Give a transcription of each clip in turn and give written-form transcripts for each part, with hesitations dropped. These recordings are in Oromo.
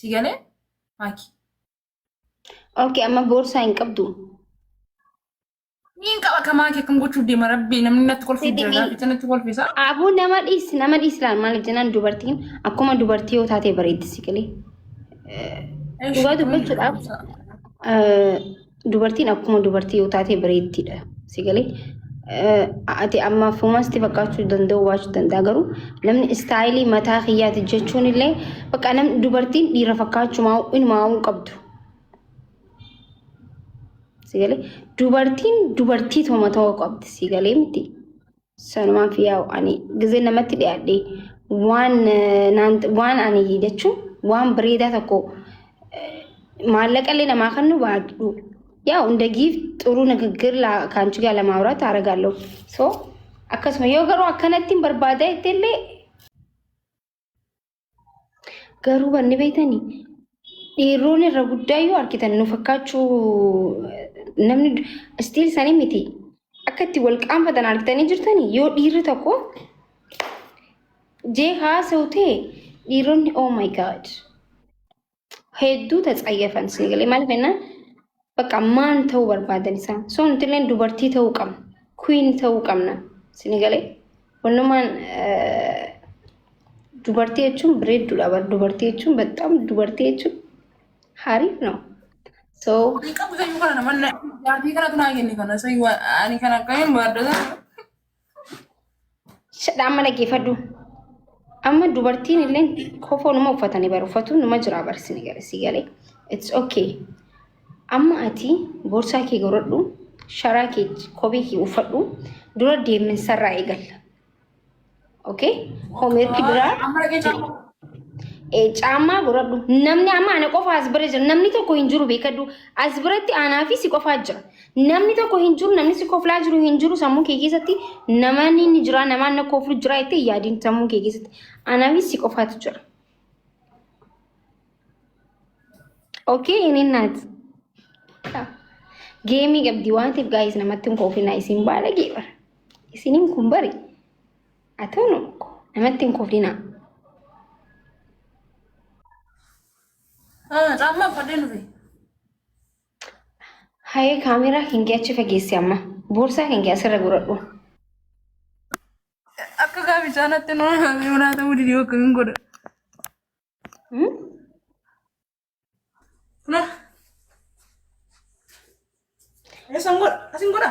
Si galee maaki. Okay, amma boorsaa hin qabdu. Niin qaba kamaa kee akkam gochuuf deema rabbi namni natti kolfuuf jira gaaficha natti kolfisa. Aboo nama dhiisi nama dhiisi laal maaliif jennaan dubartiin akkuma dubartii yoo taate bareeddi si galee. Dhugaa dubbachuudhaaf dubartiin akkuma dubartii yoo taate bareeddiidha si galee. Ati amma fuumas itti fakkaachuu danda'u baachuu danda'a garuu namni istaayilii mataa kiyyaati jechuun illee bakka namni dubartiin dhiira fakkaachuu inumaa qabdu. Sigalee dubartiin dubartii toma ta'uu qabdi sigalee miti. Sanumaaf yaa'u ani gizee namatti dhiyaadhe waan naan waan ani jechuun waan bareedaa tokko maallaqa illee namaa kennu baadhu. Yaa'u እንደ gift ጥሩ ንግግር ከአንቺ ጋር ለማውራት አደርጋለሁ። So akkasuma yoo garuu akkanatti hin barbaada jettellee Garuu wanni beektanii dhiirroon irra guddaa yoo argitan nu fakkaachuu namni istiil sanii miti akka itti wal qaanfatan argitanii jirtanii yoo dhiirri tokko jee haasa'u ta'e dhiironni oh my god hedduu tatsayyafan isin galee maaliif jennaan bakka maan ta'uu barbaadan isaan so nuti illee dubartii ta'uu qabna queen ta'uu qabna isin galee wannumaan dubartii jechuun bareedduudha bar dubartii jechuun በጣም dubartii jechuun hariif ነው so Ani qabu sayyuu kana nama jaatii kanatu naa kenne kana sayyuu ani kana akkamiin baadhata. Shadha amma dhaggeeffadhu. Amma dubartiin illee kofoo numa uffatanii bara uffatuun numa jira bara si gale si galee. It's okay. Amma ati boorsaa kee godhadhu, sharaa kee kophee kee uffadhu, dura deeminsarraa eegalla. Okay? Homeerki duraa Amma dhaqee caamaa. Caammaa godhadhu. Namni amma ana qofa as bira jira. Namni tokko hin jiru beekadhu. As biratti anaa fi si qofaa jira. Namni tokko hin jiru, namni si koflaa jiru hin jiru sammuu kee keessatti namaan inni jira, namaan na koflu jira jettee hin yaadin sammuu kee keessatti. Anaa fi si qofaatu jira. Okay, inni naat. Geemii qabdi waan ta'eef gaayis namatti hin kofinaa isin baala geebara. Isiniin kun bari. Haa ta'u namatti hin koflinaa. Caammaa uffadheen dhufe. Hayee kaameeraa kan kee achi fageessi amma. Boorsaa kan kee asirra godhadhu. Akka gaaffichaa natti nuu ta'uu didee akkamiin godha. Kuna. Eessan godha? Asin godha?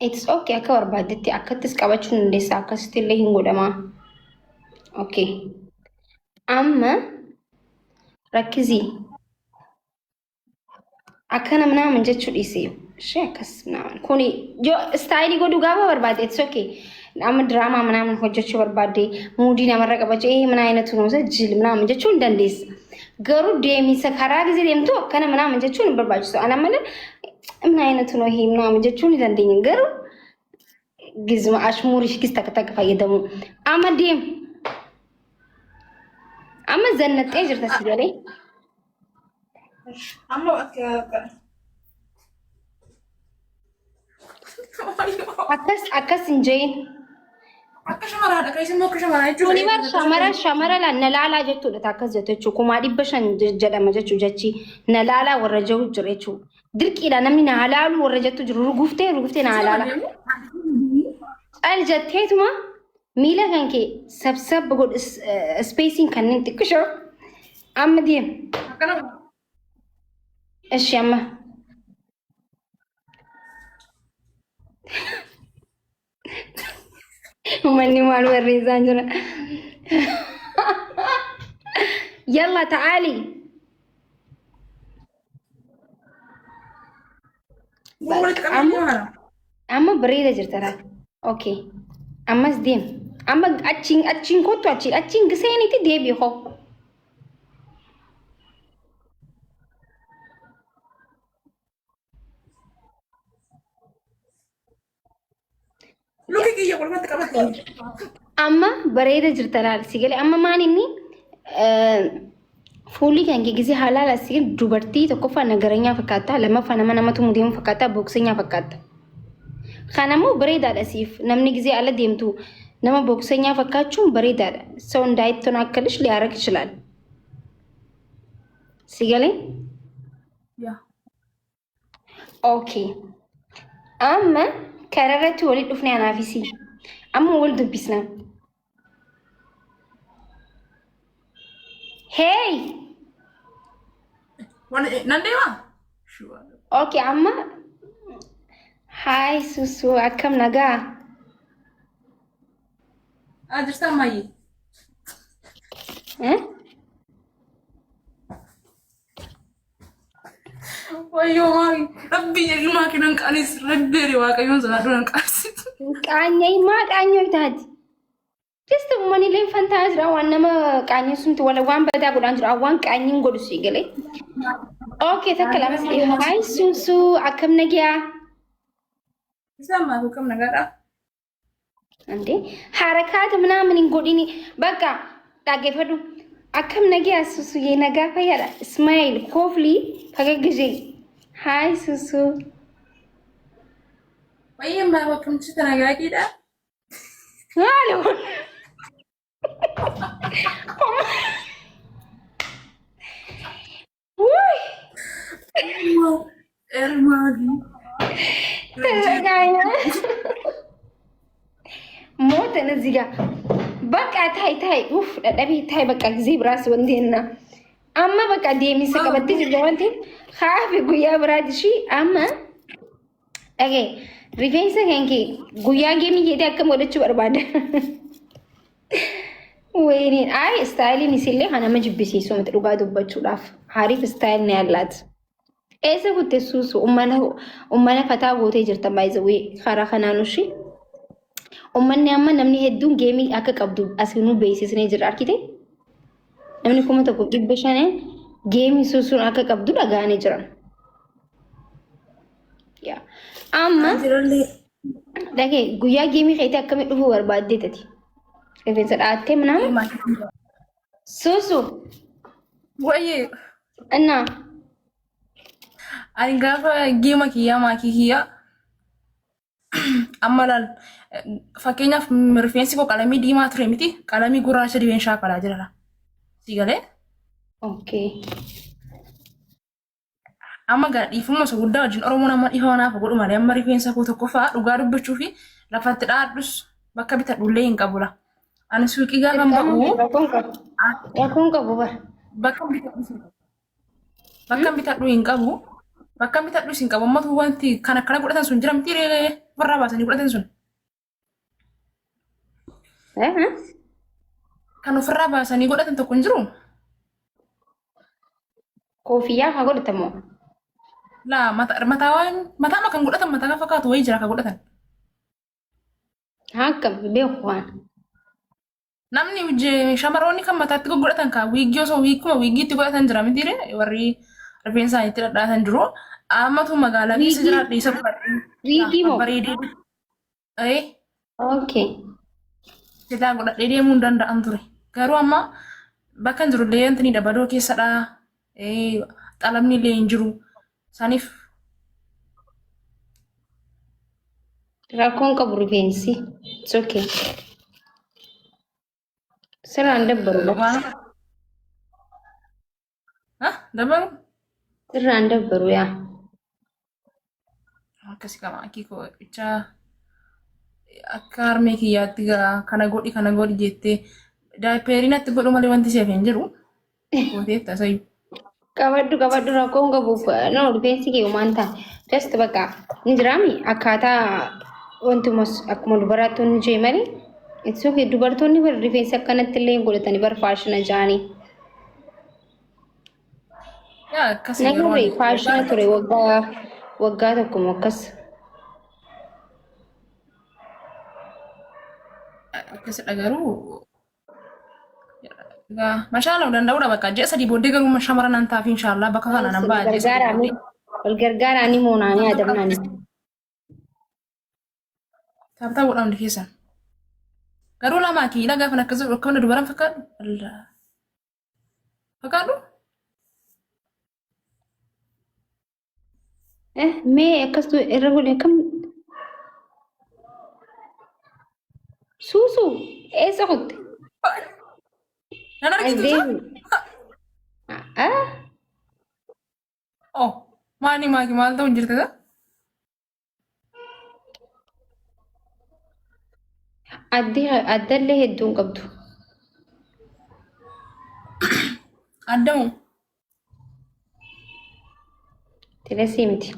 It's okay akka barbaaddetti akkattis qabachuu dandeessa akkasitti illee hin godhamaa. Okay. Amma rakkizii Akkana minaamin jechuu dhiisi. Ishee akkas minaamin. Kuni yoo istaayilii godhuu gaafa barbaadde it's okay. Amma diraamaa minaamin hojjechuu barbaadde muudii namarra qabachuu ee minaa inatu nuusa jil minaamin jechuu hin dandeessa. Garuu deemisa karaa gisee deemtu akkana minaamin jechuun hin barbaachisu. Ana malee minaa inatu nuu hii minaamin jechuu ni dandeenya. Garuu gizma ashmuurii gis takka takka fayyadamu. Amma deem. Amma zannaxxee jirta si galee. Amma akka Akkas akkas hin jeein. Akka shamaraadha. Kan isin immoo akka shamaraa jechuudha. Kuni bar shamara shamara la na laalaa jechuudha ta akkas jettu jechuudha. 500,000 jedhama jechuudha jechi na laalaa warra jiru jira jechuudha. Dirqiidha namni na halaalu warra jettu jiru ruguftee ruguftee na halaala. Cal jetteetuma miila kan kee sabsab godhu ispeesiin kanneen xiqqishoo amma deem. Akkana Eshi amma. Uummanni maal barreessaa jira? Yalla ta'aali. Walitti qabamee jira. Amma bareeda jirta laata. Okay. Ammas deem. Amma achiin achiin kottu achiin achiin giseenitti deebi'i hoo. Luki kiyya walumatti qabate. Amma bareeda jirta laal si galee amma maan inni fuulli kan kee gisee halaala si galee dubartii tokkoffaa nagaranyaa fakkaata lammaffaa nama nama tumu deemu fakkaata booksenyaa fakkaata. Kanammoo bareedaadha siif namni gisee ala deemtu nama booksenyaa fakkaachuun bareedaadha. ሰው እንዳይተናከልሽ ሊያደርግ ይችላል። Si galee? Yaa. Okay. Amma karaa irratti walitti dhufne anaaf si. Amma wal dubbisna. Hey! Nan deemaa? Okay, amma hi Susu, akkam nagaa? Ah, jirta ammayyee. Eh? Wayyoo maali? Rabbi ilmaa kennan qaanis rabbi waaqayyoon sodaadhu nan qaansitu. Qaanyee maa qaanyoo taati? Just uummanni illee fantaa jira waan nama qaanyessuun wala waan badaa godhaan jira waan qaanyiin godhu si galee. Okay, takka lama sadii. Hi Susu, akkam nagaa? Isa ammaa akkam nagaadha? እንዴ harakaata ምናምን hin godhini bakka dhaggeeffadhu. Akkam nagaa Susuye, nagaa fayyaadha? Smile, kofli, ፈገግ jedhi. Hi Susu. Wayyee maa bakkamchi nagaaqiidha? Maali? Wuy! Ermaagi. ሞተን እዚህ ጋር በቃ ታይ ታይ ኡፍ dadhabee ታይ በቃ ጊዜ biraas wanti enna amma bakka deemisa qabattee jirta waan ta'eef haafi guyyaa biraati ishii amma dhagee rifeensa kan kee guyyaa geemii keetii akkam godhachuu barbaada. Wayne ay styleiin isillee kan nama jibbisiisu miti dhugaa dubbachuudhaaf hariif style ni allaat. Eessa kutte Suusu? Ummana fataa gootee jirta baay'ee karaa kanaan ushi. Uummanni amma namni hedduun gameii akka qabdu asinuu beeksisnee jira arkite. Namni 1500 gameii Suusuun akka qabdu dhaga'anii jiran. Yaa. Amma dhagee guyyaa gameii keetii akkamii dhufuu barbaaddee tati? Rifeensa dhaattee ምናምን Suusu. Wayyee. እና Ani gaafa geema kiyyaa maakii kiyyaa amma laal fakkeenyaaf rifeensi koo qalamii diimaa ture miti qalamii gurraacha dibeen shaakalaa jira. Si galee? Okay. Amma gaa dhiifama osoo guddaa wajjin Oromoon amma dhiifama naaf godhu malee amma rifeensa koo tokkoffaa dhugaa dubbachuu fi lafatti dhaadhus bakka bitadhullee hin qabula. Ani suuqii gaafa ba'u Rakkoon qabu. Rakkoon qabu bara. Bakka bitadhu hin qabu. Bakka bitadhu hin qabu. Bakka bitadhus hin qabu. Ammatu wanti kan akkana godhatan sun jira miti warraa baasanii godhatan sun. Eh? Kan ofirraa baasanii godhatan tokko hin jiru. Koofiyyaa haa godhatamu. Laa mataa waan mataa kan godhatan mataa kan fakkaatu wayii jira kan godhatan. Haa akkam beeku waan. Namni shamarroonni kan mataatti godhatan kan wiigii osoo wiiguma wiigiitti godhatan jira miti warri rifeensa isaaniitti dhadhaatan jiru. Ammatu magaalaa keessa Wiigii? Jira dhiisa godhadhee. Wiigii moo? Bareedee. Ee Okay. silaa godhadhee deemuu hin danda'an ture. Garuu amma bakka hin jirullee wanti badoo keessadha. Xalamni illee hin jiru. Saniif Rakkoon qabu rifeensi. It's okay. Sirraan dabbaru waan bakka. Dabalu Sirraan dabbaru yaa. Akkasi qaba akii koo ichaa akka harmee kiyyaatti gaa kana godhi kana godhi jettee diaperii natti godhu malee wanti seef hin jiru. Gooteetta sayyuu. Qabadhu qabadhu, rakkoon qabu. No, rifeensi kee homaan ta'a. Just bakka ni jiraami akkaataa wantuma akkuma dubaraatti wanni jee malee. It's okay. Dubartoonni bar rifeensa akkanatti illee hin godhatani bar faashina jaanii. Yaa akkasi yeroo Nagarree faashina ture waggaa waggaa tokko moo akkas. Akkasidha garuu egaa mashaala danda'uudha bakka ji'a 3 booddee garuu shamara nan taaf inshaallah bakka kana nan ba'a ji'a 3 Gargaaraani booddee. wal gargaaraani moonaanii adamnaani. Tap tap godhaa hundi keessan. Garuu lamaa kiidha gaafa akkas godhu akkam dubaran fakkaadhu. Allah. Fakkaadhu? Eh, mee akkas irra godhe akkam Suusu eessa kutte? Nan As argitu isaa? deemi. Ah? Maali maaki maal ta'u jirta? Addi addallee hedduu hin qabdu. Addamu. Tilesii miti.